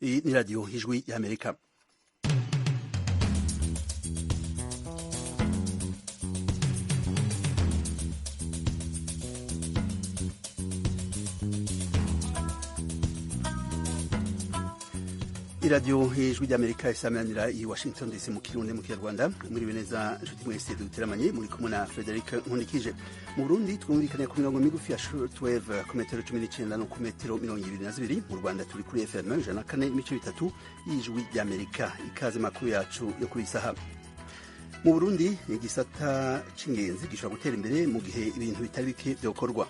Iyi ni radiyo Ijwi y'Amerika. Iradiyo Ijwi ry'Amerika isameranira i Washington DC mu Kirundi, mu Kinyarwanda. Muri beneza nshuti mwese duteramanye, muri kumwe na Frederic Nkunikije. Mu Burundi twumvikane ku mirongo migufi ya shortwave, ku metero 19 no ku metero 22. Mu Rwanda turi kuri FM 104.3 y'Ijwi ry'Amerika. Ikaze makuru yacu yo kuri isaha. Mu Burundi igisata c'ingenzi gishobora gutera imbere mu gihe ibintu bitari bike vyokorwa.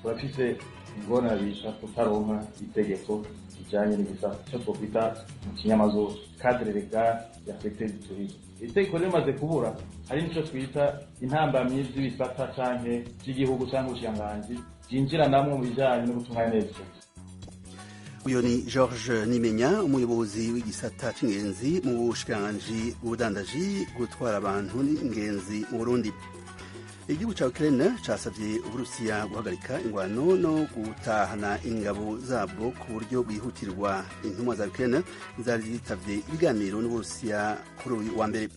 Turafise ingorane bita kutaronka itegeko rijanye n'igisata ico twokwita mu kinyamazuru cadre legal ya secteur du tourisme. Itegeko rimaze kubura, hari nico twita intambamyi z'ibisata canke vy'igihugu canke ubushikiranganji vyinjiranamwo mu bijanye no gutunganya neza. Uyo ni George Nimenya, umuyobozi w'igisata c'ingenzi mu bushikiranganji bw'ubudandaji, gutwara abantu n'ingenzi mu Burundi. Igihugu ca Ukraine casavye Uburusiya guhagarika ingwano no gutahana ingabo zabwo ku buryo bwihutirwa. Intumwa za Ukraine zari zitavye ibiganiro n'Uburusiya kuri uyu wa mbere.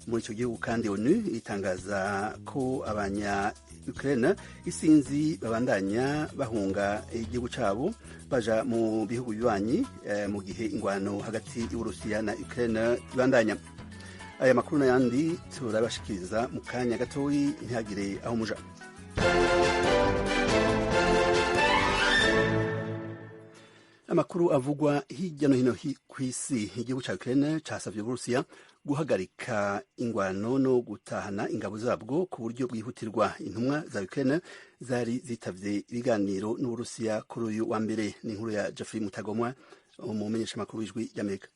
Muri ico gihugu kandi ONU itangaza ko abanya Ukraine isinzi babandanya bahunga igihugu cabo baja mu bihugu bibanyi, mu gihe ingwano hagati y'Uburusiya na Ukraine ibandanya. Aya makuru n'ayandi turabashikiriza mu kanya gatoyi, ntihagire aho muja. Amakuru avugwa hirya no hino kw'isi: igihugu ca Ukraine casavye Uburusiya guhagarika ingwano no gutahana ingabo zabwo ku buryo bwihutirwa. Intumwa za Ukraine zari zitavye ibiganiro n'Uburusiya kuri uyu wa mbere. Ni inkuru ya Jeffrey Mutagomwa, umumenyeshamakuru w'Ijwi ry'Amerika.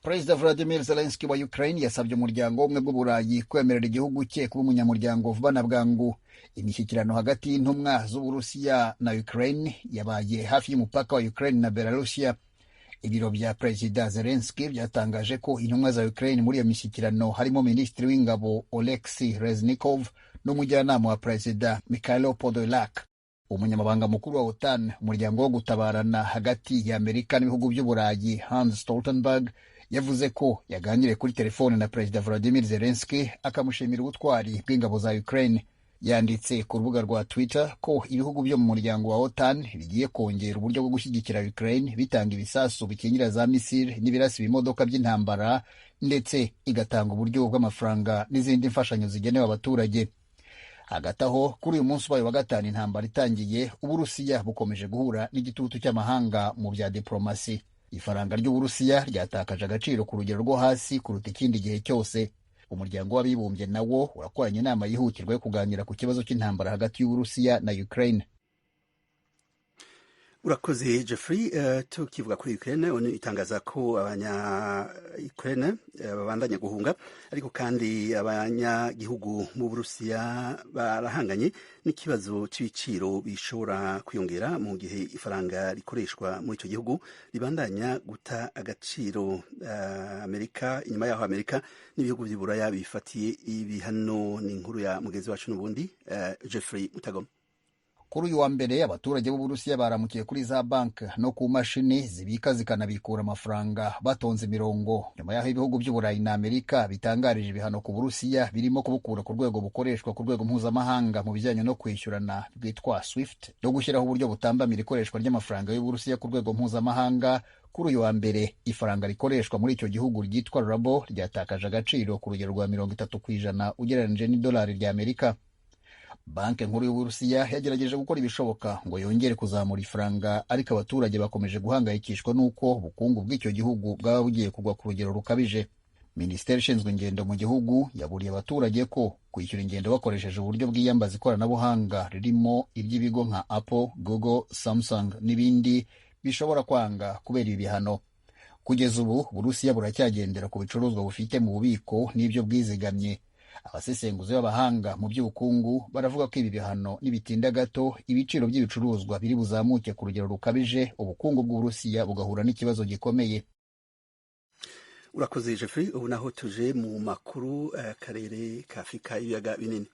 Perezida Vladimir Zelensky wa Ukraine yasabye umuryango w'Ubumwe bw'Uburayi kwemerera igihugu cye kuba umunyamuryango vuba na bwangu. Imishyikirano hagati y'intumwa z'Uburusiya na Ukraine yabaye hafi y'umupaka wa Ukraine na Belarusia. Ibiro bya Perezida Zelensky byatangaje ko intumwa za Ukraine muri iyo mishyikirano harimo Minisitiri w'Ingabo Oleksiy Reznikov n'umujyanama wa Perezida Mikhailo Podolak. Umunyamabanga mukuru wa OTAN, umuryango wo gutabarana hagati ya Amerika n'ibihugu by'Uburayi, Hans Stoltenberg, yavuze ko yaganiriye kuri telefone na Perezida Volodymyr Zelensky, akamushimira ubutwari bw'ingabo za Ukraine. Yanditse ku rubuga rwa Twitter ko ibihugu byo mu muryango wa OTAN bigiye kongera uburyo bwo gushyigikira Ukraine, bitanga ibisasu bikingira za misile n'ibirasi ibimodoka by'intambara, ndetse igatanga uburyo bw'amafaranga n'izindi mfashanyo zigenewe abaturage. Hagati aho, kuri uyu munsi ubaye wa gatanu intambara itangiye, Uburusiya bukomeje guhura n'igitutu cy'amahanga mu bya diplomasi. Ifaranga ry'Uburusiya ryatakaje agaciro ku rugero rwo hasi kuruta ikindi gihe cyose. Umuryango w'Abibumbye nawo urakoranye inama yihutirwa yo kuganira ku kibazo cy'intambara hagati y'Uburusiya na Ukraine. Urakoze, Jeffrey. Tukivuga kuri Ukraine, ONU itangaza ko abanya Ukraine babandanya guhunga, ariko kandi abanyagihugu mu Burusiya barahanganye n'ikibazo c'ibiciro bishobora kwiyongera mu gihe ifaranga rikoreshwa muri ico gihugu ribandanya guta agaciro. Amerika, inyuma yaho Amerika n'ibihugu vy'Iburaya bifatiye ibihano. Ni inkuru ya mugenzi wacu n'ubundi, Jeffrey Mutagoma. Kuri uyu wa mbere, abaturage b'Uburusiya baramukiye kuri za banki no ku mashini zibika zikanabikura amafaranga batonze imirongo, nyuma y'aho ibihugu by'Uburayi na Amerika bitangarije ibihano ku Burusiya, birimo kubukura ku rwego bukoreshwa ku rwego mpuzamahanga mu bijyanye no kwishyurana bwitwa SWIFT, no gushyiraho uburyo butambamira ikoreshwa ry'amafaranga y'Uburusiya ku rwego mpuzamahanga. Kuri uyu wa mbere, ifaranga rikoreshwa muri icyo gihugu ryitwa rabo ryatakaje agaciro ku rugero rwa 30% ugereranyije n'idolari rya Amerika. Banki Nkuru y'Uburusiya yagerageje gukora ibishoboka ngo yongere kuzamura ifaranga, ariko abaturage bakomeje guhangayikishwa n'uko ubukungu bw'icyo gihugu bwaba bugiye kugwa ku rugero rukabije. Minisiteri ishinzwe ingendo mu gihugu yaburiye abaturage ko kwishyura ingendo bakoresheje uburyo bwiyambaza ikoranabuhanga ririmo iry'ibigo nka Apple, Google, Samsung n'ibindi bishobora kwanga kubera ibi bihano. Kugeza ubu, Burusiya buracyagendera ku bicuruzwa bufite mu bubiko n'ibyo bwizigamye. Abasesenguzi b'abahanga mu by'ubukungu baravuga ko ibi bihano nibitinda gato, ibiciro by'ibicuruzwa biri buzamuke ku rugero rukabije, ubukungu bw'Uburusiya bugahura n'ikibazo gikomeye. Urakoze, Jeffrey. Ubu naho tuje mu makuru karere ka Afurika y'ibiyaga binini.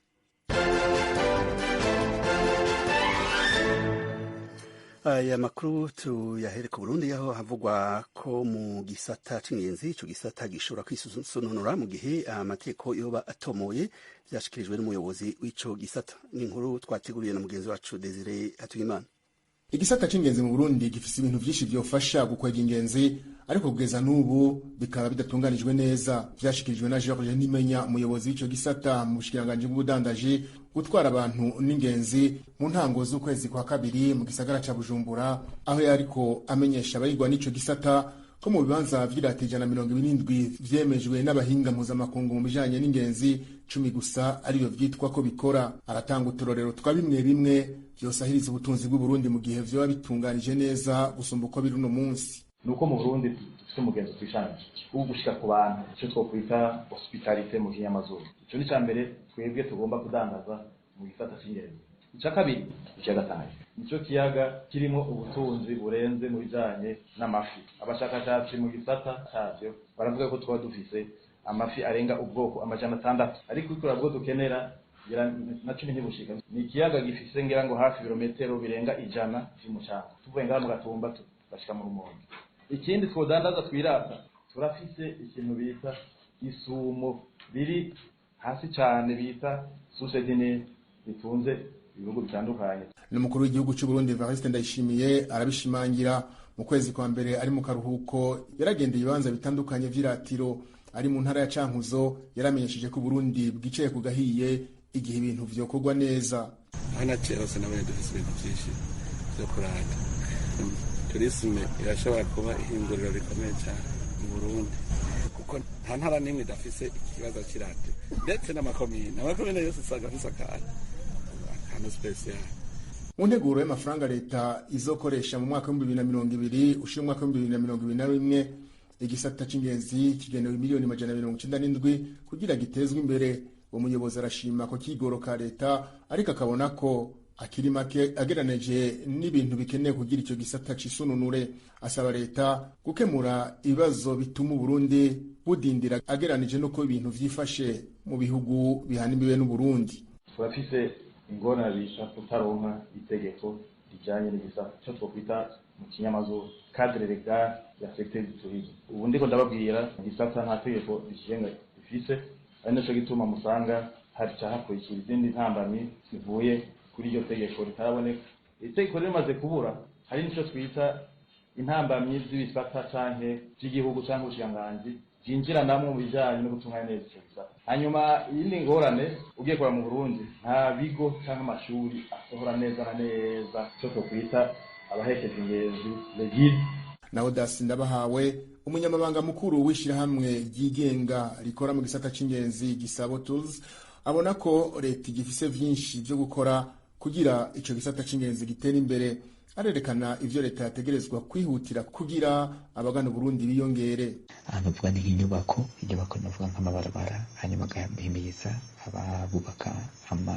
Aya makuru tuyahere ku Burundi, aho havugwa ko mu gisata c'ingenzi ico gisata gishobora kwisununura mu gihe amategeko yoba atomoye. Vyashikirijwe n'umuyobozi w'ico gisata. Ni inkuru twateguriye na mugenzi wacu Desire Hatuyimana. Igisata c'ingenzi mu Burundi gifise ibintu vyinshi vyofasha gukwega ingenzi, ariko kugeza n'ubu bikaba bidatunganijwe neza. Vyashikirijwe na George Nimenya, umuyobozi w'ico gisata mu bushikiranganji bw'ubudandaji, gutwara abantu n'ingenzi, mu ntango z'ukwezi kwa kabiri mu gisagara ca Bujumbura, aho yariko amenyesha abayigwa n'ico gisata ko mu bibanza vy'irata 127 vyemejwe n'abahinga mpuzamakungu mu bijanye n'ingenzi, 10 gusa ariyo vyitwa ko bikora. Aratanga uturorero twa bimwe bimwe vyosahiriza ubutunzi bw'Uburundi mu gihe vyoba bitunganije neza gusumba uko biri uno munsi. Nuko mu Burundi dufite umugenzo twishanje wo gushika ku bantu, icyo twokwita hospitalite mu kinyamazuru. Ico ni mbere twebwe tugomba kudandaza mu gisata c'ingenzi. Ica kabiri, ikiyaga Tanganyika nico kiyaga kirimo ubutunzi burenze mu bijanye n'amafi. Abashakashatsi mu gisata cavyo baravuga ko twaba dufise amafi arenga ubwoko 600, ariko ikora bwo dukenera na 10 ntibushika. Ni ikiyaga gifise ngira ngo hafi ibirometero birenga 100 vy'umucanga, tuvuye ngaha mu Gatumba tugashika mu Rumonge. Ikindi twodandaza twirata, turafise ikintu bita isumo riri hasi cane bita Susedine, ritunze ibihugu bitandukanye. N'umukuru w'igihugu cy'u Burundi Evariste Ndayishimiye arabishimangira. Mu kwezi kwa mbere ari mu karuhuko yaragendeye ibibanza bitandukanye vy'iratiro. Ari mu ntara ya Cankuzo yaramenyesheje ko Burundi bwicaye ku gahiye igihe ibintu vyokorwa neza. Aho naciye hose nabonye dufise ibintu vyinshi vyo kurata. Turisme irashobora kuba ihinguriro rikomeye cyane mu Burundi, kuko nta ntara n'imwe idafise ikibazo cy'irate, ndetse n'amakomine yose usanga afise akantu special. Mu nteguro y'amafaranga leta izokoresha mu mwaka w'2020 ushira umwaka w'2021, igisata c'ingenzi kigenewe miliyoni 297 kugira gitezwe imbere. Uwo muyobozi arashima ko kigoro ka leta, ariko akabona ko akiri make ageranije n'ibintu bikenewe kugira icyo gisata cisununure. Asaba leta gukemura ibibazo bituma Uburundi budindira ageranije n'uko ibintu vyifashe mu bihugu bihana imbibe n'Uburundi. Turafise ingorane bita kutaronka itegeko rijanye n'igisata, ico twokwita mu kinyamazuru cadre legal ya secteur du tourisme. Ubu ndiko ndababwira, igisata nta tegeko rikigenga gifise, ari naco gituma musanga haca hakurikira izindi ntambamyi zivuye kuri iryo tegeko ritaraboneka. Itegeko rimaze kubura, hari nico twita intambamyi z'ibisata canke vy'igihugu canke ubushikiranganji byinjiranamwo mu bijanye no gutunganya neza ico gisata. Hanyuma iyindi ngorane ugiye kuraba mu Burundi, nta bigo canke amashuri asohora neza na neza ico twokwita abahekeje ingenzi, les guides. Na Odas Ndabahawe, umunyamabanga mukuru w'ishirahamwe ryigenga rikora mu gisata c'ingenzi Gisabo Tools, abona ko leta igifise vyinshi vyo gukora kugira ico gisata c'ingenzi gitere imbere. Arerekana ivyo leta yategerezwa kwihutira kugira abagana Burundi biyongere. Ahantu uvuga ni nk'inyubako, inyubako navuga nk'amabarabara, hanyuma agahimiriza ababubaka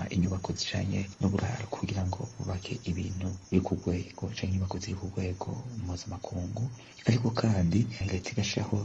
inyubako zijanye n'uburaro kugira ngo bubake ibintu biri ku rwego canke inyubako ziri ku rwego mpuzamakungu. Ariko kandi leta igashiraho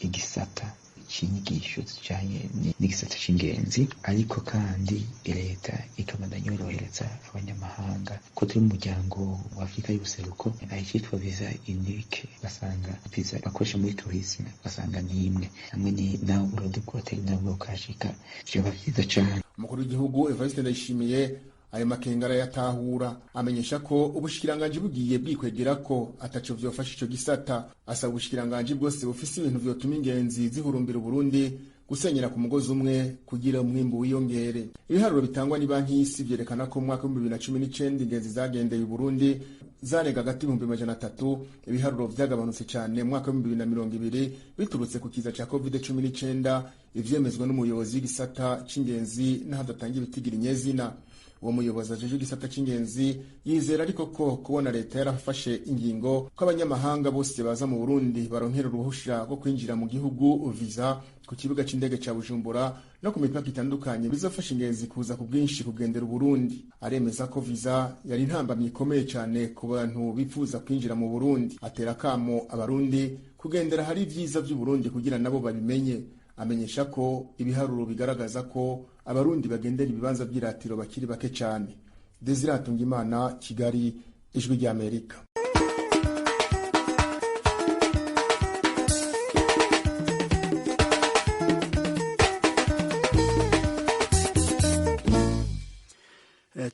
igisata c'inyigisho zijanye n'igisata c'ingenzi, ariko kandi leta ikabandanya yorohereza abanyamahanga ko turi mu muryango wa Afrika y'ubuseruko, icitwa visa unique, basanga visa bakoresha muri tourisme basanga ni imwe hamwe naho Burundi bwotera intambwe bukahashika, vyoba vyiza cane. Umukuru w'igihugu Evariste Ndayishimiye ayo makenga arayatahura, amenyesha ko ubushikiranganji bugiye bwikwegera ko ataco vyofasha ico gisata. Asaba ubushikiranganji bwose bufise ibintu vyotuma ingenzi zihurumbira Uburundi gusenyera ku mugozi umwe kugira umwimbu wiyongere. Ibiharuro bitangwa ni banki y'isi vyerekana ko mu mwaka w'2019 ingenzi zagendeye Uburundi zarenga hagati 300,000. Ibiharuro vyagabanutse cane mu mwaka w'2020 biturutse ku kiza ca COVID-19, ivyemezwa n'umuyobozi w'igisata c'ingenzi n'ahadatanga ibitigira inyezina. Uwo muyobozi ajejwe igisata c'ingenzi yizera ariko ko kubona leta yarafashe ingingo ko abanyamahanga bose baza mu Burundi baronkera uruhusha rwo kwinjira mu gihugu, visa, ku kibuga c'indege ca Bujumbura no ku mipaka itandukanye, bizofasha ingenzi kuza ku bwinshi kugendera Uburundi. Aremeza ko visa yari intambamyi ikomeye cane ku bantu bifuza kwinjira mu Burundi. Atera akamo abarundi kugendera hari ivyiza vy'Uburundi kugira nabo babimenye. Amenyesha ko ibiharuro bigaragaza ko abarundi bagendera ibibanza by'iratiro bakiri bake cyane. Desire Hatungimana, Kigali, Ijwi rya Amerika.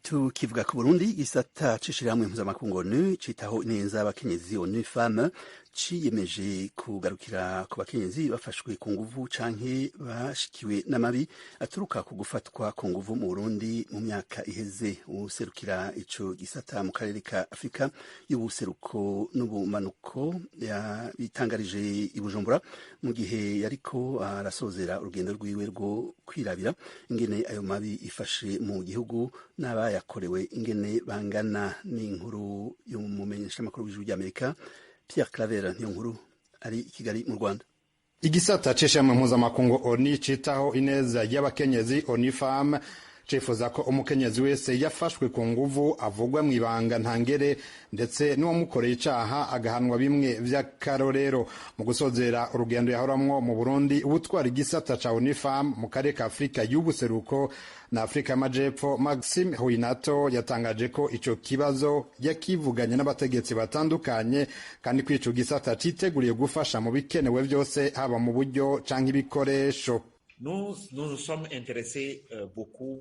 Tukivuga ku Burundi, igisata c'ishirahamwe mpuzamakungu ONU citaho neza abakenyezi, ONU Femme, ciyemeje kugarukira ku bakenyezi bafashwe ku nguvu canke bashikiwe n'amabi aturuka ku gufatwa ku nguvu mu Burundi mu myaka iheze. Userukira ico gisata mu karere ka Afrika y'ubuseruko n'ubumanuko yabitangarije i Bujumbura mu gihe yariko arasozera urugendo rwiwe rwo kwirabira ingene ayo mabi ifashe mu gihugu n'abayakorewe ingene bangana. N'inkuru y'umumenyeshamakuru w'Ijwi ry'Amerika Pierre Claver niyo nkuru ari i Kigali mu Rwanda. Igisata c'ishirahamwe mpuzamakungu ONU citaho ineza y'abakenyezi, ONU Femme, cifuza ko umukenyezi wese yafashwe ku nguvu avugwa mw'ibanga ntangere, ndetse n'uwamukoreye icaha agahanwa bimwe vy'akarorero. Mu gusozera urugendo yahoramwo mu Burundi, ubutwara igisata ca ONU Femme mu karere ka Afrika y'ubuseruko na Afrika y'amajepfo, Maxime Huinato, yatangaje ko ico kibazo yakivuganye n'abategetsi batandukanye, kandi ko ico gisata citeguriye gufasha mu bikenewe vyose, haba mu buryo canke ibikoresho. Nous nous sommes intéressés beaucoup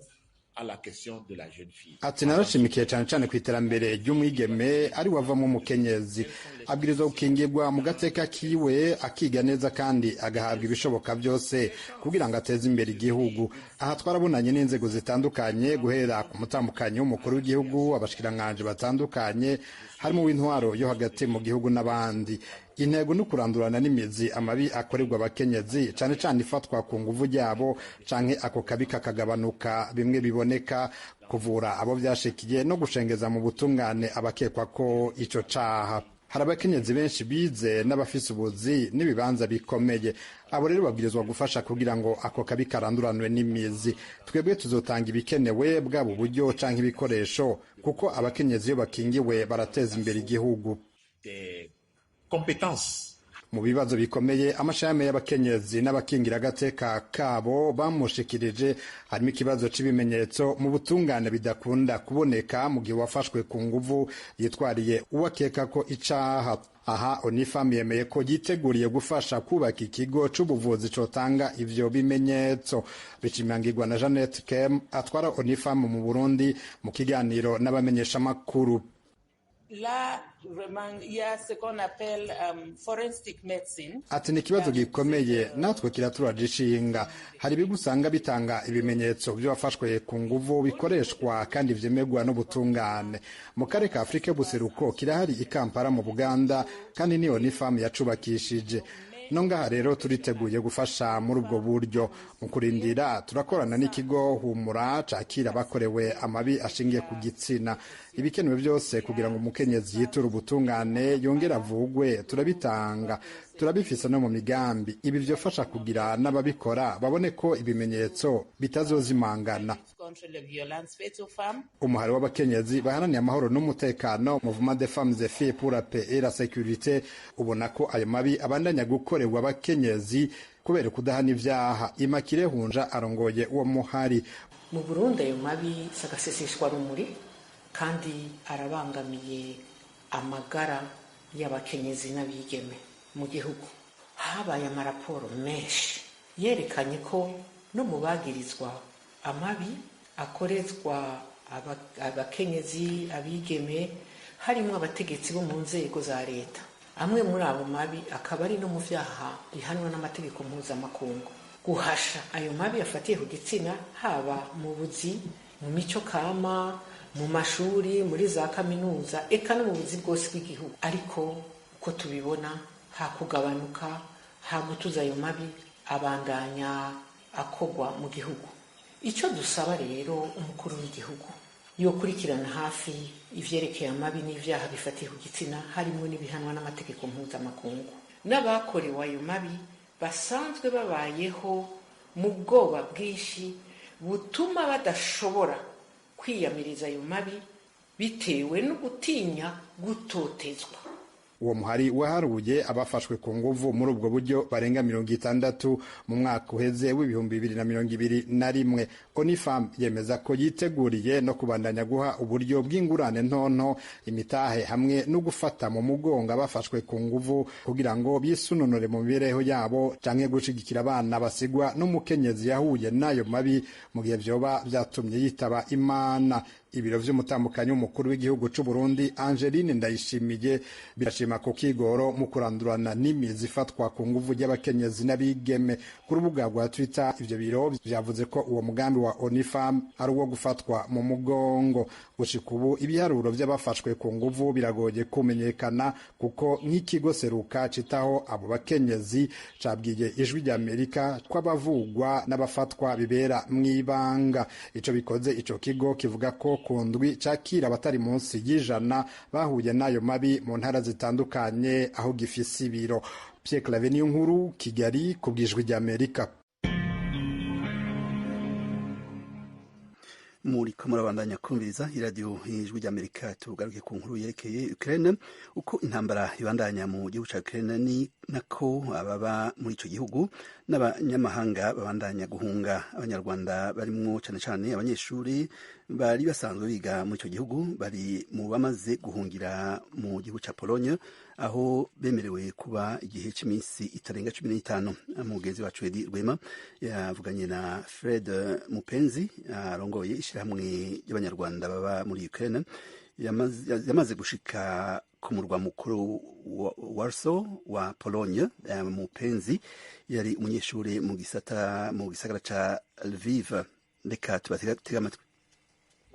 à la question de la jeune fille. Ati narashimikiye cyane cyane ku iterambere ry'umwigeme ari wavamo umukenyezi. Abwirizwa gukingirwa mu gateka kiwe, akiga neza kandi agahabwa ibishoboka byose kugira ngo ateze imbere igihugu. Aha twarabonanye n'inzego zitandukanye, guhera ku mutambukanyi w'umukuru w'igihugu, abashikiranganji batandukanye, harimo uw'intwaro yo hagati mu gihugu n'abandi. Intego ni kurandurana n'imizi amabi akorerwa abakenyezi, cane cane ifatwa ku nguvu ryabo, canke ako kabi kakagabanuka bimwe biboneka, kuvura abo vyashikiye no gushengeza mu butungane abakekwa ko ico caha. Hari abakenyezi benshi bize n'abafise ubuzi n'ibibanza bikomeye. Abo rero babwirizwa gufasha kugira ngo ako kabi karanduranwe n'imizi. Twebwe tuzotanga ibikenewe, bwaba uburyo canke ibikoresho, kuko abakenyezi iyo bakingiwe barateza imbere igihugu. Mu bibazo bikomeye amashami y'abakenyezi n'abakingira agateka kabo bamushikirije, harimo ikibazo c'ibimenyetso mu butungane bidakunda kuboneka mu gihe wafashwe ku nguvu yitwariye uwakeka ko icaha. Aha ONU Femme yemeye ko yiteguriye gufasha kubaka ikigo c'ubuvuzi cotanga ivyo bimenyetso. Bishimangirwa na Jeannette Kem atwara ONU Femme mu Burundi mu kiganiro n'abamenyeshamakuru. Là, vraiment, il y a ce qu'on appelle forensic medicine. Ati ni ikibazo gikomeye, natwe kiraturaje ishinga. Hari ibigo usanga bitanga ibimenyetso by'abafashwe ku nguvu bikoreshwa kandi vyemegwa n'ubutungane. Mu karere ka Afrika y'ubuseruko kirahari i Kampala mu Buganda, kandi niyo ONU Femme yacubakishije. No ngaha rero turiteguye gufasha muri ubwo buryo. Mu kurindira turakorana n'ikigo Humura cakira abakorewe amabi ashingiye ku gitsina. Ibikenewe byose kugira ngo umukenyezi yiture ubutungane yongere avugwe turabitanga, turabifisa no mu migambi. Ibi vyofasha kugira n'ababikora babone ko ibimenyetso bitazozimangana. Umuhari w'abakenyezi baharaniye amahoro n'umutekano, Mouvement des femmes et filles pour la paix et la sécurité, ubona ko ayo mabi abandanya gukorerwa abakenyezi kubera kudahana ivyaha. Imakire Hunja arongoye uwo muhari. Mu Burundi ayo mabi sagaseseshwa rumuri kandi arabangamiye amagara y'abakenyezi n'abigeme mu gihugu. Habaye amaraporo menshi yerekanye ko no mu bagirizwa amabi akorezwa abakenyezi, abigeme, harimo abategetsi bo mu nzego za leta. Amwe muri abo mabi akaba ari no mu vyaha bihanwa n'amategeko mpuzamakungu. Guhasha ayo mabi afatiye ku gitsina, haba mu buzi, mu mico kama, mu mashuri, muri za kaminuza, eka no mu buzi bwose bw'igihugu. Ariko uko tubibona, ha kugabanuka, ha gutuza, ayo mabi abandanya akogwa mu gihugu. Icyo dusaba rero umukuru w'igihugu, yokurikirana hafi ivyerekeye amabi n'ivyaha bifatiye ku gitsina, harimo n'ibihanwa n'amategeko mpuzamakungu, n'abakorewe ayo mabi basanzwe babayeho mu bwoba bwinshi butuma badashobora kwiyamiriza ayo mabi bitewe no gutinya gutotezwa. Uwo muhari waharuye abafashwe ku nguvu muri ubwo buryo barenga 60 mu mwaka uheze w'2021. ONU Femmes yemeza ko yiteguriye no kubandanya guha uburyo bw'ingurane ntonto, imitahe hamwe no gufata mu mugongo abafashwe ku nguvu kugira ngo bisununure mu mibereho yabo, canke gushigikira abana basigwa n'umukenyezi yahuye n'ayo mabi mu gihe vyoba vyatumye yitaba Imana. Ibiro vy'umutambukanyi w'umukuru w'igihugu c'u Burundi, Angeline Ndayishimiye, birashima ku kigoro mu kurandurana n'imizi ifatwa ku nguvu y'abakenyezi n'abigeme. Ku rubuga rwa Twitter, ivyo biro vyavuze ko uwo mugambi wa ONU Femmes ari uwo gufatwa mu mugongo. Gushika ubu, ibiharuro vy'abafashwe ku nguvu biragoye kumenyekana, kuko nk'ikigo Seruka citaho abo bakenyezi cabwiye Ijwi ry'Amerika ko abavugwa n'abafatwa bibera mw'ibanga. Ico bikoze, ico kigo kivuga ko ku ndwi cakira abatari munsi y'100 bahuye n'ayo mabi mu ntara zitandukanye aho gifise ibiro. Pierre Claver Niyonkuru, Kigali, ku bw'Ijwi ry'Amerika. Muriko murabandanya kumviriza iradiyo Ijwi ry'Amerika. Tugaruke ku nkuru yerekeye Ukraine. Uko intambara ibandanya mu gihugu ca Ukraine, ni nako ababa muri ico gihugu n'abanyamahanga babandanya guhunga. Abanyarwanda barimwo cane cane abanyeshuri bari basanzwe biga muri ico gihugu bari mu bamaze guhungira mu gihugu ca Pologne, aho bemerewe kuba igihe cy'iminsi itarenga 15. Mugenzi wacu Edi Rwema yavuganye na Fred Mupenzi arongoye ishyirahamwe ry'Abanyarwanda baba muri Ukraine, yamaze gushika ku murwa mukuru Warsaw wa Pologne. Mupenzi yari umunyeshuri mu gisata mu gisagara ca Lviv. Reka tubatege amatwi.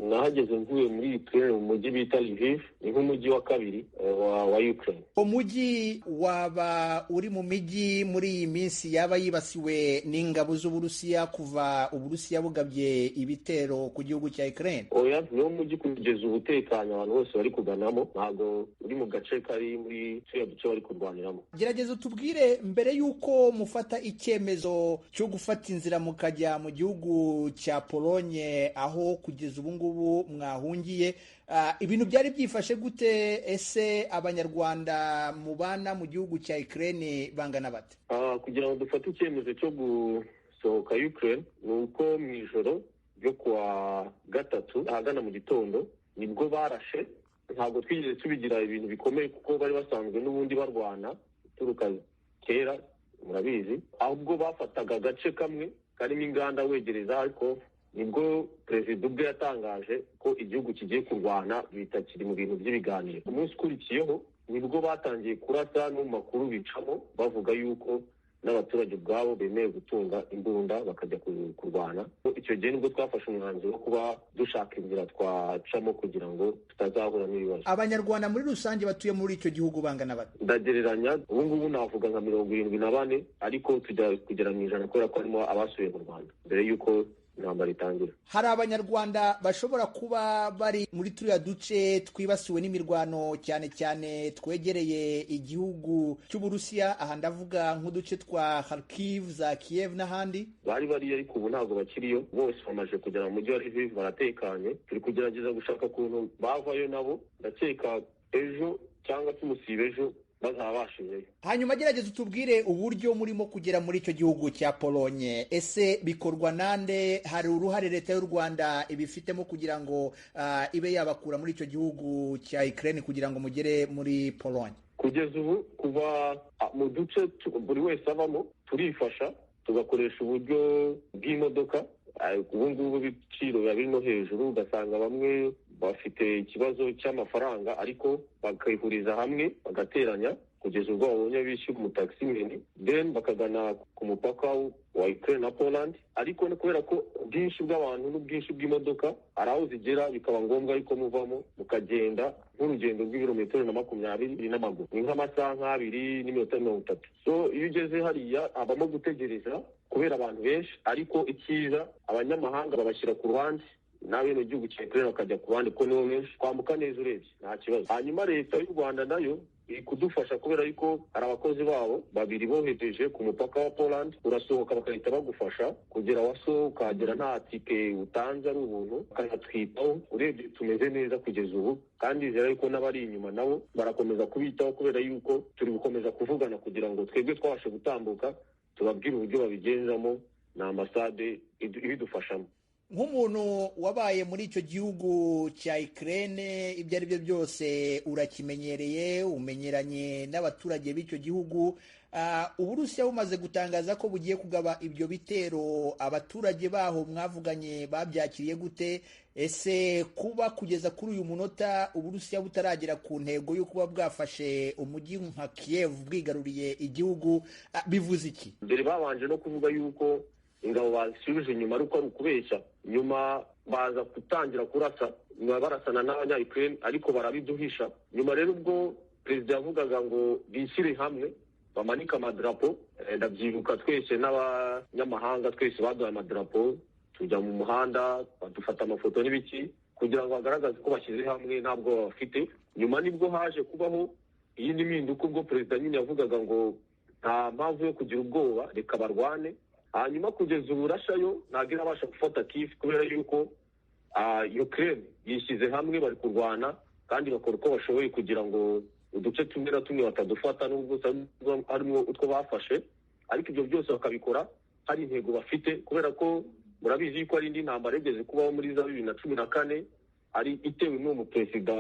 Nahageze mvuye muri Ukraine, mu mujyi bita Lviv, ni nk'umujyi wa kabiri wa Ukraine. Umujyi waba uri mu mijyi muri iyi minsi yaba yibasiwe n'ingabo z'Uburusiya kuva Uburusiya bugabye ibitero ku gihugu cya Ukraine? Oya, niwo mujyi kugeza ubu utekanye, abantu bose bari kuganamo, ntabwo uri mu gace kari muri turiya duce bari kurwaniramo. Gerageza utubwire, mbere y'uko mufata icyemezo cyo gufata inzira mukajya mu gihugu cya Polonye aho kugeza ubu ngubu mwahungiye, ibintu byari byifashe gute? Ese Abanyarwanda mubana mu gihugu cya Ukraine bangana bate? Kugira ngo dufate icyemezo cyo gusohoka Ukraine, ni uko mu ijoro ryo kuwa gatatu ahagana mu gitondo nibwo barashe. Ntabwo twigeze tubigira ibintu bikomeye kuko bari basanzwe n'ubundi barwana turuka kera, murabizi. Ahubwo bafataga agace kamwe karimo inganda wegereza Kharkov, nibwo perezida ubwe yatangaje ko igihugu kigiye kurwana, bitakiri mu bintu by'ibiganiro. Umunsi ukurikiyeho nibwo batangiye kurasa, no mu makuru bicamo bavuga yuko n'abaturage ubwabo bemewe gutunga imbunda bakajya kurwana. Icyo gihe nibwo twafashe umwanzuro wo kuba dushaka inzira twacamo kugira ngo tutazahura n'ibibazo. Abanyarwanda muri rusange batuye muri icyo gihugu bangana bate? Ndagereranya, ubu ngubu navuga nka 74, ariko tujya kugera mu 100 kubera ko harimo abasubiye mu Rwanda mbere y'uko intambara itangira. Hari Abanyarwanda bashobora kuba bari muri turiya duce twibasiwe n'imirwano, cyane cyane twegereye igihugu cy'Uburusiya, aha ndavuga nk'uduce twa Kharkiv, za Kiev n'ahandi? Bari bariyo, ariko ubu ntabwo bakiriyo. Bose bamaze kugera mu mujyi wa Lviv, baratekanye. Turi kugerageza gushaka ukuntu bavayo nabo, ndakeka ejo cyangwa se umusibe ejo bazaba bashizeyo. Hanyuma gerageza utubwire uburyo murimo kugera muri icyo gihugu cya Polonye. Ese bikorwa nande? Hari uruhare leta y'u Rwanda ibifitemo kugira ngo ibe yabakura muri icyo gihugu cya Ukraine kugira ngo mugere muri Polonye? Kugeza ubu, kuva mu duce buri wese avamo, turifasha tugakoresha uburyo bw'imodoka. Ubu ngubu ibiciro biba biri no hejuru, ugasanga bamwe bafite ikibazo cy'amafaranga, ariko bakihuriza hamwe bagateranya kugeza ubwo babonye bishyura umutakisimeni, then bakagana ku mupaka wa Ukraine na Poland. Ariko kubera ko ubwinshi bw'abantu n'ubwinshi bw'imodoka, hari aho zigera bikaba ngombwa yuko muvamo mukagenda nk'urugendo rw'ibirometero na 20 n'amaguru, ni nk'amasaha nk'2 n'iminota 30. So iyo ugeze hariya habamo gutegereza kubera abantu benshi, ariko icyiza abanyamahanga babashyira ku ruhande n'abenegihugu cya Ukraine bakajya ku ruhande kuko nibo benshi. Kwambuka neza urebye nta kibazo. Hanyuma leta y'u Rwanda nayo iri kudufasha kubera yuko hari abakozi babo babiri bohereje ku mupaka wa Poland, urasohoka bagahita bagufasha kugera waso ukagera nta tike utanze, ari ubuntu, bakanatwitaho. Urebye tumeze neza kugeza ubu, kandi nizera yuko n'abari inyuma nabo barakomeza kubitaho kubera yuko turi gukomeza kuvugana kugira ngo twebwe twabashe gutambuka tubabwire uburyo babigenzamo na ambasade ibidufashamo. Nk'umuntu wabaye muri icyo gihugu cya Ukraine, ibyo ari byo byose urakimenyereye, umenyeranye n'abaturage b'icyo gihugu. Uburusiya bumaze gutangaza ko bugiye kugaba ibyo bitero, abaturage baho mwavuganye babyakiriye gute? Ese kuba kugeza kuri uyu munota Uburusiya butaragera ku ntego yo kuba bwafashe umujyi nka Kiev bwigaruriye igihugu, bivuze iki? Mbere babanje no kuvuga yuko ingabo basubije inyuma, ariko ari ukubeshya. Nyuma baza gutangira kurasa, nyuma barasana n'abanya-Ukraine ariko barabiduhisha. Nyuma rero ubwo perezida yavugaga ngo bishyire hamwe bamanike amadarapo, ndabyibuka twese n'abanyamahanga twese baduhaye amadarapo, tujya mu muhanda badufata amafoto n'ibiki kugira ngo bagaragaze ko bashyize hamwe ntabwo bafite. Nyuma nibwo haje kubaho iyindi mpinduka ubwo perezida nyine yavugaga ngo nta mpamvu yo kugira ubwoba, reka barwane. Hanyuma kugeza ubu Russia yo ntabwo irabasha gufata Kiev kubera yuko Ukraine yishyize hamwe, bari kurwana kandi bakora uko bashoboye kugira ngo uduce tumwe na tumwe batadufata, nubwo harimo utwo bafashe, ariko ibyo byose bakabikora hari intego bafite, kubera ko murabizi yuko hari indi ntambara yigeze kubaho muri za 2014 ari itewe n'uwo muperezida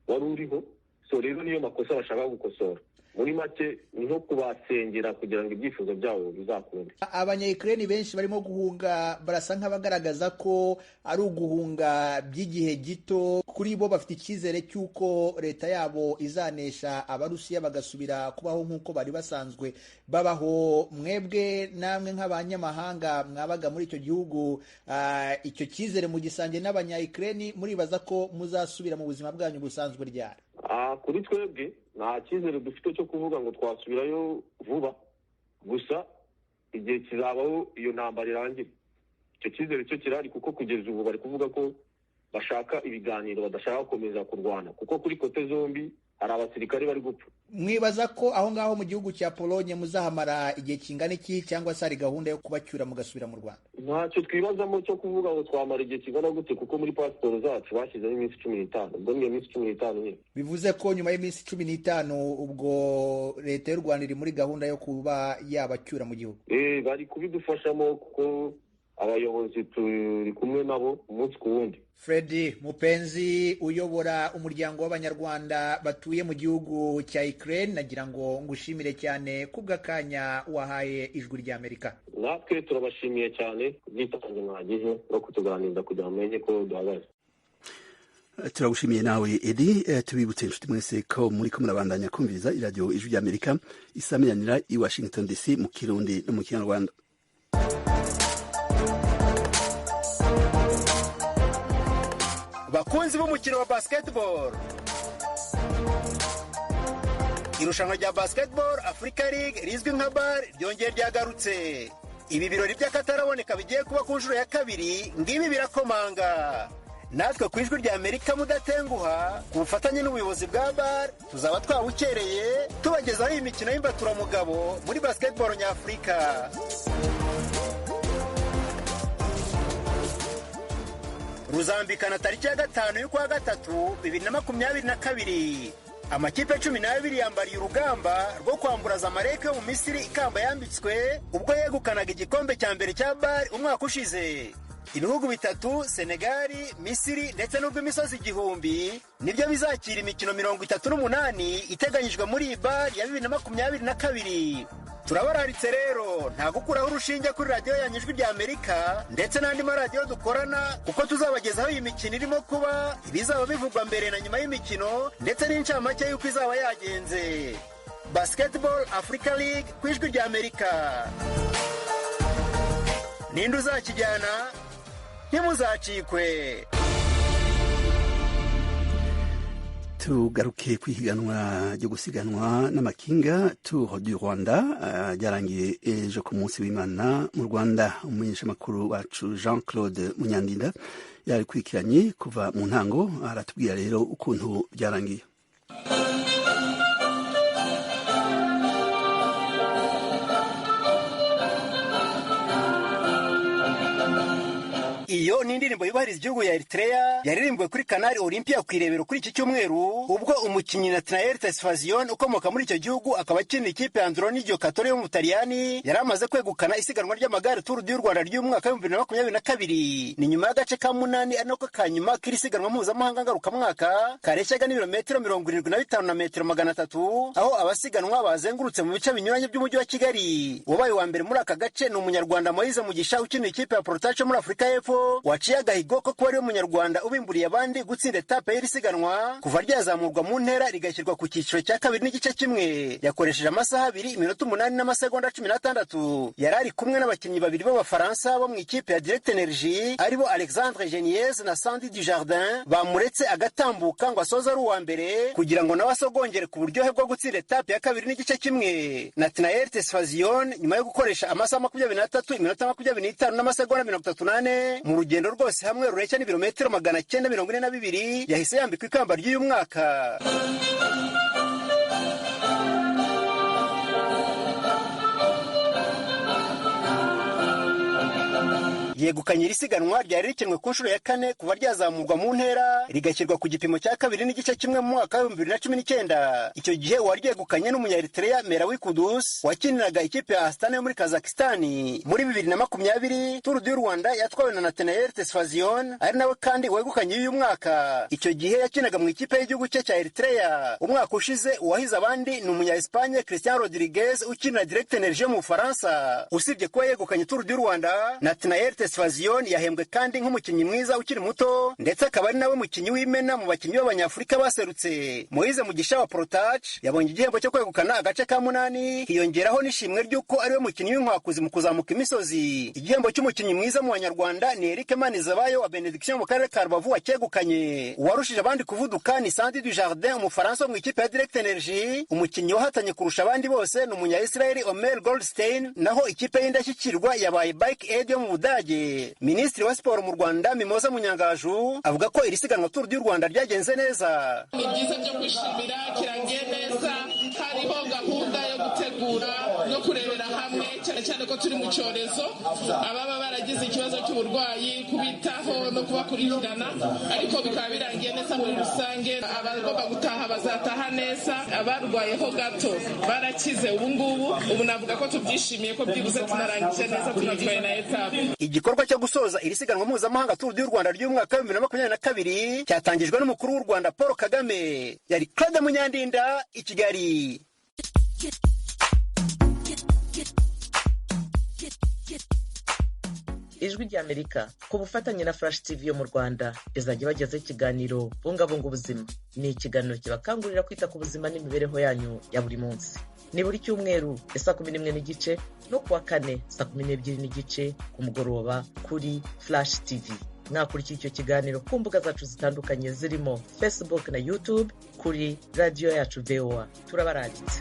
wari uriho. So rero niyo makosa bashaka gukosora. Muri make ni nko kubasengera kugira ngo ibyifuzo byabo bizakunde. Abanya-Ukraine benshi barimo guhunga barasa nk'abagaragaza ko ari uguhunga by'igihe gito. Kuri bo bafite icyizere cy'uko leta yabo izanesha Abarusiya bagasubira kubaho nk'uko bari basanzwe babaho. Mwebwe namwe nk'abanyamahanga mwabaga muri icyo gihugu, icyo cyizere mugisange n'abanya-Ukraine, muribaza ko muzasubira mu buzima bwanyu busanzwe ryari? Kuri twebwe nta cyizere dufite cyo kuvuga ngo twasubirayo vuba, gusa igihe kizabaho iyo ntambara irangire. Icyo cyizere cyo kirahari kuko kugeza ubu bari kuvuga ko bashaka ibiganiro, badashaka gukomeza kurwana kuko kuri kote zombi hari abasirikare bari gupfa. Mwibaza ko aho ngaho mu gihugu cya Polonye muzahamara igihe kingana iki, cyangwa se hari gahunda yo kubacyura mugasubira mu Rwanda? Ntacyo twibazamo cyo kuvuga ngo twamara igihe kingana gute, kuko muri pasiporo zacu bashyizemo iminsi 15, ubwo niyo minsi 15 nyine. Bivuze ko nyuma y'iminsi 15 ubwo leta y'u Rwanda iri muri gahunda yo kuba yabacyura mu gihugu? Bari kubidufashamo kuko abayobozi turi kumwe nabo umunsi ku wundi. Freddy Mupenzi uyobora umuryango w'Abanyarwanda batuye mu gihugu cya Ukraine, nagira ngo ngushimire cyane kubw'akanya wahaye Ijwi ry'Amerika. Natwe turabashimiye cyane kubwitange mwagize no kutuganiriza kugira ngo mumenye ko duhagaze. Turagushimiye nawe Edi. Tubibutse inshuti mwese ko muri ko murabandanya kumviriza iradiyo Ijwi ry'Amerika isamiranira i Washington DC mu Kirundi no mu Kinyarwanda. Bakunzi b'umukino wa basketball, irushanwa rya Basketball Africa League rizwi nka BAL ryongeye ryagarutse. Ibi birori by'akataraboneka bigiye kuba ku nshuro ya kabiri, ngibi birakomanga. Natwe ku Ijwi rya Amerika mudatenguha, ku bufatanye n'ubuyobozi bwa BAL, tuzaba twabukereye tubagezaho iyi mikino y'imbaturamugabo muri basketball nyafurika. Ruzambikana tariki ya 5 y'ukwa 3 2022. Amakipe 12 yambariye urugamba rwo kwambura Zamalek yo mu Misiri ikamba yambitswe ubwo yegukanaga igikombe cya mbere cya BAL umwaka ushize. Ibihugu bitatu, Senegali, Misiri ndetse n'urw'imisozi igihumbi, nibyo bizakira imikino 38 iteganyijwe muri iyi BAL ya 2022. Turabararitse rero nta gukuraho urushinge kuri radiyo yanyu Ijwi rya Amerika ndetse n'andi maradiyo dukorana, kuko tuzabagezaho iyi mikino irimo kuba, ibizaba bivugwa mbere na nyuma y'imikino ndetse n'incamake y'uko izaba yagenze. Basketball Africa League ku Ijwi rya Amerika. Ninde uzakijyana? Ntimuzacikwe. Tugaruke kwihiganwa ryo gusiganwa n'amakinga Tour du Rwanda ryarangiye ejo ku munsi w'Imana mu Rwanda. Umumenyeshamakuru wacu Jean Claude Munyandinda yarikurikiranye kuva mu ntango, aratubwira rero ukuntu byarangiye. Iyo ni indirimbo yubahiriza igihugu ya Eritrea yaririmbwe kuri Canal Olympia ku Irebero kuri iki cyumweru, ubwo umukinnyi Nathanael Tesfazion ukomoka muri icyo gihugu akaba akina ikipe ya Androni Giocattoli yo mu Butaliyani yari amaze kwegukana isiganwa ry'amagare Tour du Rwanda ry'umwaka 2022. Ni nyuma y'agace ka munani ari nako ka nyuma k'iri siganwa mpuzamahanga ngarukamwaka kareshyaga n'ibirometero 75 na metero 300, aho abasiganwa bazengurutse mu bice binyuranye by'umujyi wa Kigali. Uwabaye wa mbere muri aka gace ni umunyarwanda Moise Mugisha ukina ikipe ya Protacho muri Afurika y'Epfo, waciye agahigo ko kuba ariwe munyarwanda ubimburiye abandi gutsinda etape y'iri siganwa kuva ryazamurwa mu ntera rigashyirwa ku cyiciro cya 2.5. Yakoresheje amasaha 2 iminota 8 n'amasegonda 16. Yari ari kumwe n'abakinnyi babiri b'Abafaransa bo mu ikipe ya Direct Energie aribo Alexandre Geniez na Sandy Dujardin, bamuretse agatambuka ngo asoze ari uwa mbere kugira ngo nawe asogongere ku buryohe bwo gutsinda etape ya 2.5. Nathanael Tesfazion nyuma yo gukoresha amasaha 23 iminota 25 n'amasegonda 34 mu rugendo rwose hamwe rureshya n'ibirometero 942 yahise yambikwa ikamba ry'uyu mwaka. Yegukanye iri siganwa ryari rikinwe ku nshuro ya 4 kuva ryazamurwa mu ntera rigashyirwa ku gipimo cya 2.5 mu mwaka wa 2019. Icyo gihe uwaryegukanye n'umunya-Eritrea Merawi Kudus wakiniraga ikipe ya Astana yo muri Kazakhstan. Muri 2020 Tour du Rwanda yatwawe na Nathanael Tesfazion ari nawe kandi wegukanye uyu mwaka. Icyo gihe yakinaga mu ikipe y'igihugu cye cya Eritrea. Umwaka ushize uwahize abandi ni umunya-Espagne Christian Rodriguez ukinira Direct Energie mu Bufaransa. Usibye kuba yegukanye Tour du Rwanda, Nathanael Tesfazion yahembwe kandi nk'umukinnyi mwiza ukiri muto ndetse akaba ari nawe mukinnyi w'imena mu bakinnyi b'Abanyafurika baserutse. Moise Mugisha wa Protach yabonye igihembo cyo kwegukana agace ka 8, hiyongeraho n'ishimwe ry'uko ariwe mukinnyi w'inkwakuzi mu kuzamuka imisozi. Igihembo cy'umukinnyi mwiza mu Banyarwanda ni Eric Manizabayo wa Benediction mu karere ka Rubavu wacyegukanye. Uwarushije abandi kuvuduka ni Sandy Dujardin umufaransa mu ikipe ya Direct Energie. Umukinnyi wahatanye kurusha abandi bose ni umunya-Israel Omer Goldstein, naho ikipe y'indashyikirwa yabaye Bike Aid yo mu Budage. Minisitiri wa Siporo mu Rwanda Mimoza Munyangaju avuga ko iri siganwa Tour du Rwanda ryagenze neza. Ni byiza byo kwishimira, kirangiye neza, hariho gahunda yo gutegura no kurebera hamwe cyane cyane ko turi mu cyorezo, ababa baragize ikibazo cy'uburwayi kubitaho no kubakurikirana, ariko bikaba birangiye neza muri rusange. Abagomba gutaha bazataha neza, abarwayeho gato barakize ubu ngubu. Ubu navuga ko tubyishimiye ko byibuze tunarangije neza tunatwaye na etape. Igikorwa cyo gusoza iri siganwa mpuzamahanga Tour du Rwanda ry'umwaka wa 2022 cyatangijwe n'umukuru w'u Rwanda Paul Kagame. Yari Claude Munyandinda i Kigali. Ijwi ry'Amerika ku bufatanye na Flash TV yo mu Rwanda izajya ibagezaho ikiganiro Bungabunga Ubuzima. Ni ikiganiro kibakangurira kwita ku buzima n'imibereho yanyu ya buri munsi. Ni buri cyumweru saa 11:30 no kuwa kane saa 12:30 ku mugoroba kuri Flash TV. Mwakurikira icyo kiganiro ku mbuga zacu zitandukanye zirimo Facebook na YouTube kuri radiyo yacu VOA. Turabarangitse.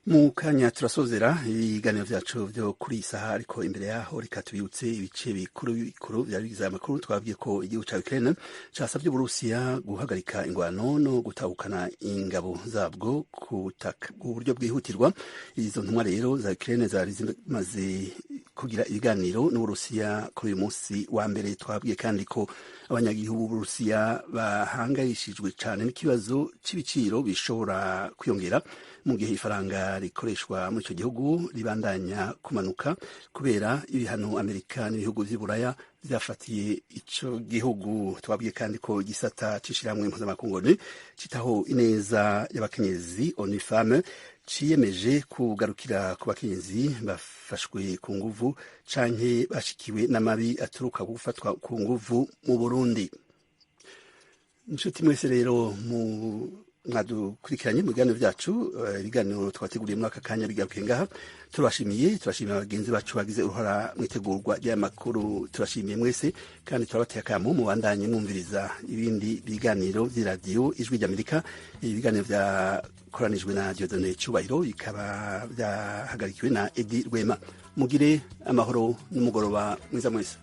Mu kanya turasozera ibiganiro byacu byo kuri iyi saha, ariko imbere yaho reka tubibutse ibice bikuru bikuru byari bigize amakuru. Twabwiye ko igihugu cya Ukraine casabye Uburusiya guhagarika ingwano no gutahukana ingabo zabwo ku buryo bwihutirwa. Izo ntumwa rero za Ukraine zari zimaze kugira ibiganiro n'Uburusiya kuri uyu munsi wa mbere. Twabwiye kandi ko abanyagihugu b'Uburusiya bahangayishijwe cyane n'ikibazo c'ibiciro bishobora kwiyongera mu gihe ifaranga rikoreshwa muri icyo gihugu ribandanya kumanuka kubera ibihano Amerika n'ibihugu vy'i Buraya byafatiye ico gihugu. Twabwiye kandi ko igisata c'ishirahamwe mpuzamakungu ONU citaho ineza y'abakenyezi ONU Femmes ciyemeje kugarukira ku bakenyezi bafashwe ku nguvu canke bashikiwe n'amabi aturuka ku gufatwa ku nguvu mu Burundi. Inshuti mwese rero mwadukurikiranye mu biganiro byacu, ibiganiro twateguriye muri aka kanya bigaruke ngaha. Turabashimiye, turashimiye bagenzi bacu bagize uruhara mu itegurwa ry'amakuru, turashimiye mwese kandi turabateye akamo mubandanye mwumviriza ibindi biganiro by'iradiyo Ijwi ry'Amerika. Ibiganiro byakoranijwe na Dieudonne Cyubahiro bikaba byahagarikiwe na Edi Rwema. Mugire amahoro n'umugoroba mwiza mwese.